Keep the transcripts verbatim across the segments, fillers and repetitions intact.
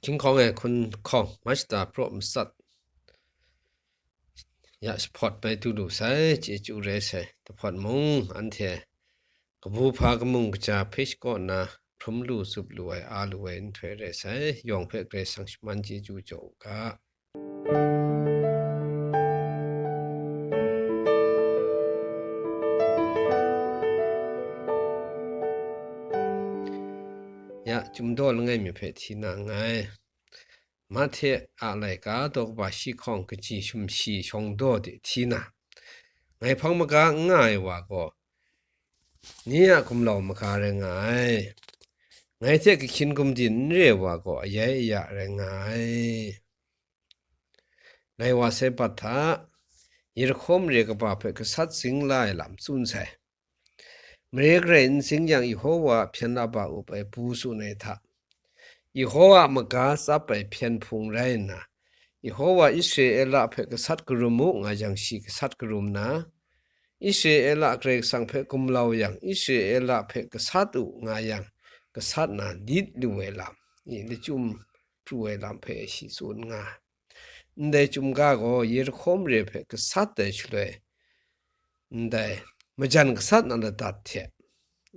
Hkying hkawng e hkun hkawng, mashta praw matsat ya jahpawt bai du lu sai, chyeju rai sai. Jahpawt mung, anhte kabu hpa kamung kaja hpe shakaw nna hprum lu zup lu ai, a lu ai nhtoi rai sai. Yawng hpe Karai Kasang shaman chyeju jaw u ga. Ya, Chyum daw langai mi hpe hti na nngai. Mahte a laika daw kaba shi hkawng kaji sumshi shawng daw de hti na, ngai hpang maga n nga ai wa gaw, nye a gumlau maga rai nga ai. Ngai hte kahkyin gumdin n re ai wa gaw, ayai aya rai nga ai. Lai wa sai bat hta, Yerihko mare kaba hpe gasat zing la ai lam tsun sai. Mare garai n zing yang, Yehowa hpyen la ba up ai bu tsun ai hta, Yehowa maga tsap ai hpyen hpung rai nna, Yehowa Israela hpe gasat karum u nga yang, shi gasat karum nna, Israela Karai Kasang hpe gumlau yang, Israela hpe gasat u nga yang, gasat na lit lu ai lam, i, lachyum pru ai lam hpe shi tsun nga. Ndai chyum ga gaw Yerihko mare hpe gasat ai shaloi, ndai majan gasat na ladat hte,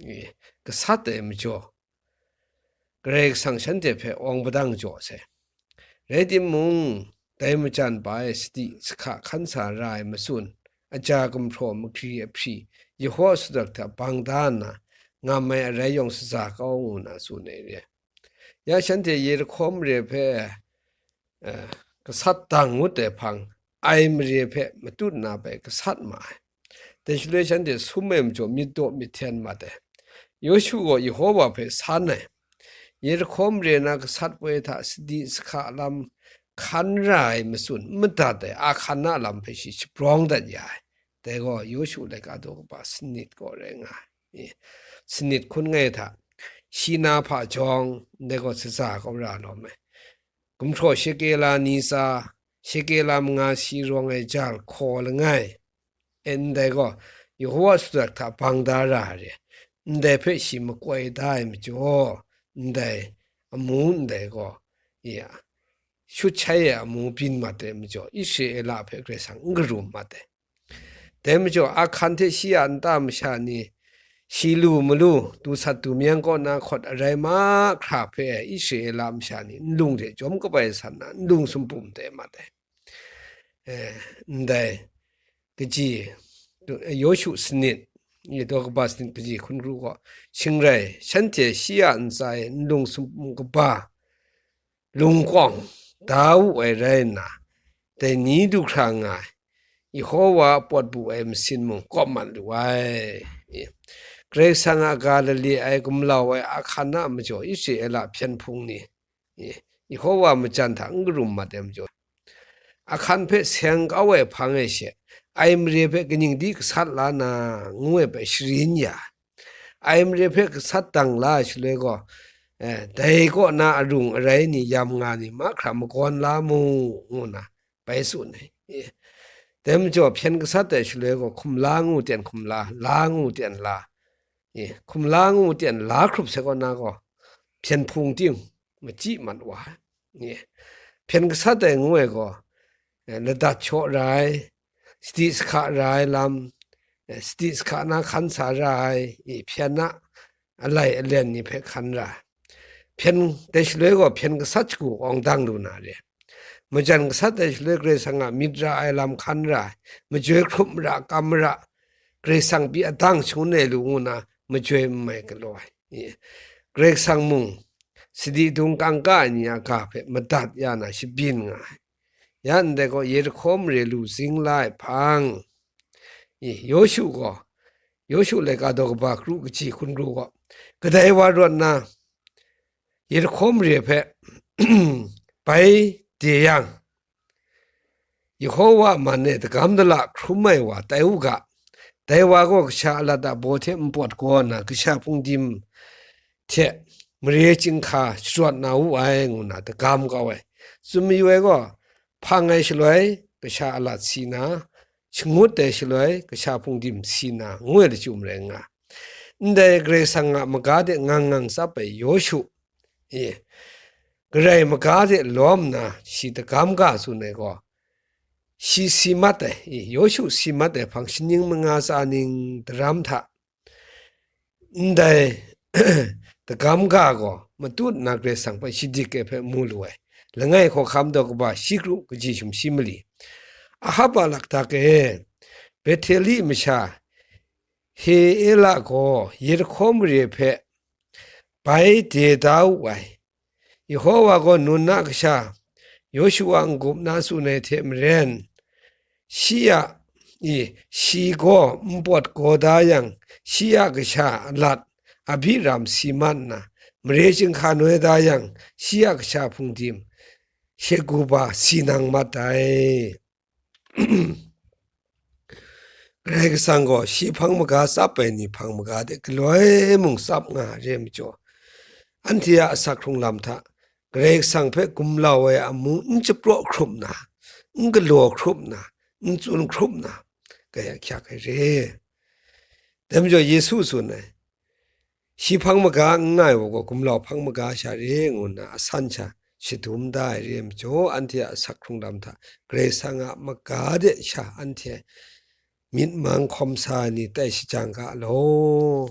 i, gasat ai majaw, Karai Kasang shanhte hpe awng padang jaw sai. Rai timung, dai majan bai sadi sahka hkan sa ra ai matsun, aja gumhpraw magri ahpri, Yehowa shadawt hta bang da nna, ngam ai arai yawng shaza kau ngu na tsun ai re. Ya shanhte Yerihko mare hpe, eh, gasat dang ngut ai hpang, Ai mare hpe matut na bai gasat ma ai. Dai shaloi shanhte sum ai majaw myit daw myit hten mat ai. Yawshu gaw Yehowa hpe san ai. Yerihko mare na gasat poi hta sadi sahka lam hkan ra ai matsun n madat ai Ahkan a lam hpe shi shabrawng dat ya ai. Dai gaw Yawshu laika daw kaba sanit gaw rai nga ai. Sanit hkun ngai hta, shi na hpa jawng, ndai gaw shaza kau ra lawm ai. Gumhpraw shekela ni tsa, shekela manga shi rawng ai jal hkaw langai. E, ndai gaw, Yehowa shadawt hta bang da ra ai re, ndai hpe shi makoi da ai majaw, ndai amu ndai gaw, ya, shut shai ai amu byin mat ai majaw, Israela hpe Karai Kasang n karum mat ai. Dai majaw, Ahkan hte shi a nta masha ni, shi lu malu, du sat du myang kaw na hkawt arai mahkra hpe Israela masha ni nlung hte jawm kabai san na nlung sumpum tai mat ai. Eh, ndai kaji, Yawshu sanit, i daw kaba sanit kaji hkun kru gaw, shing rai, shanhte shi a ntsa e nlung sumpum kaba, lungkawng da wu ai rai nna, dai ni du hkra nga ai, Yehowa a pawt bu ai masin mung kawp mat lu ai. Karai Kasang a ga lale ai gumlau ai Ahkan a majaw Israela hpyen hpung ni, Yehowa majan hta n karum mat ai majaw, Ahkan hpe seng kau ai hpang e she, Ai mare hpe kaning di gasat la na, ngu ai bai sharin ya ai. Ai mare hpe gasat dang la ai shaloi gaw, eh, dai kaw na arung arai ni, yam nga ni mahkra magawn la mu, ngu na bai tsun ai. Eh, dai majaw hpyen gasat ai shaloi gaw, hkum la ngu ten hkum la, la ngu ten la, eh, hkum la ngu ten la hkrup sai kaw na gaw, hpyen hpung ting machyi mat wa ai. Eh, hpyen gasat ai ngu ai gaw, eh, ladat shaw ra ai, sadi sahka ra ai lam, eh, sadi sahka na hkan sa ra ai, i hpyen a alai alen ni hpe hkan ra ai. Hpyen, dai shaloi gaw hpyen gasat shagu awng dang lu na re. Majan gasat ai shaloi Karai Kasang a myit ra ai lam hkan ra ai, majoi hkrup mara, kam mara, Karai Kasang pyi adang shangun e lu ngu na majoi n mai galaw ai. Karai Kasang mung sadi dung kangka ai ni a ga hpe madat ya na shabyin nga ai. Ya ndai gaw, Yerihko mare lu zing la ai hpang, i, Yawshu gaw, Yawshu laika daw kaba kru kaji hkun kru gaw, kadai wa rawt nna, Yerihko mare hpe bai de yang, Yehowa a man e dagam dala hkrum ai wa tai u ga, dai wa gaw kasha alat a baw hte npawt gaw nna, kasha hpungdim hte mare chyinghka sharawt na wu ai, ngu na dagam kau ai. Tsun mayu ai gaw, hpang ai shaloi kasha alat si na, shangut ai shaloi kasha hpungdim si na, ngu ai lachyum rai nga. Ndai Karai Kasang a maga de ngang ngang tsap ai Yawshu, e, garai maga de lawm nna, shi dagam ga tsun ai gaw, shi si mat ai, i, Yawshu si mat ai hpang shaning manga tsa ning daram hta, ndai dagam ga gaw matut nna Karai Kasang hpe shadik ai hpe mu lu ai, langai hkawhkam daw kaba shi kru kaji sumshi mali, Ahab a lakdak e, Betheli masha Heela gaw Yerihko mare hpe bai de da wu ai. Yehova gaw Nun a kasha Yawshu a n-gup na tsun ai hte maren, shi a, i, shi gaw npawt gaw da yang, shi a kasha alat Abiram si mat nna, mare chyinghka noi da yang, shi a kasha hpungdim Sheguba si nang mat ai. Karai Kasang gaw shi hpang maga tsap ai ni hpang maga de galoi mung tsap nga ai re ai majaw, anhte a asak hkrung lam hta Karai Kasang hpe gumlau ai amu n shapraw hkrup nna, n galaw hkrup nna, n tsun hkrup nna, kaya hkyak ai re. Dai majaw Yesu tsun ai, shi hpang maga n nga ai wa gaw, gumlau hpang maga sha re ngu nna asan sha shadum da ai re ai majaw, anhte a asak hkrung lam hta Karai Kasang a maga de sha anhte myit mang hkawm sa ai ni tai shajang ga law.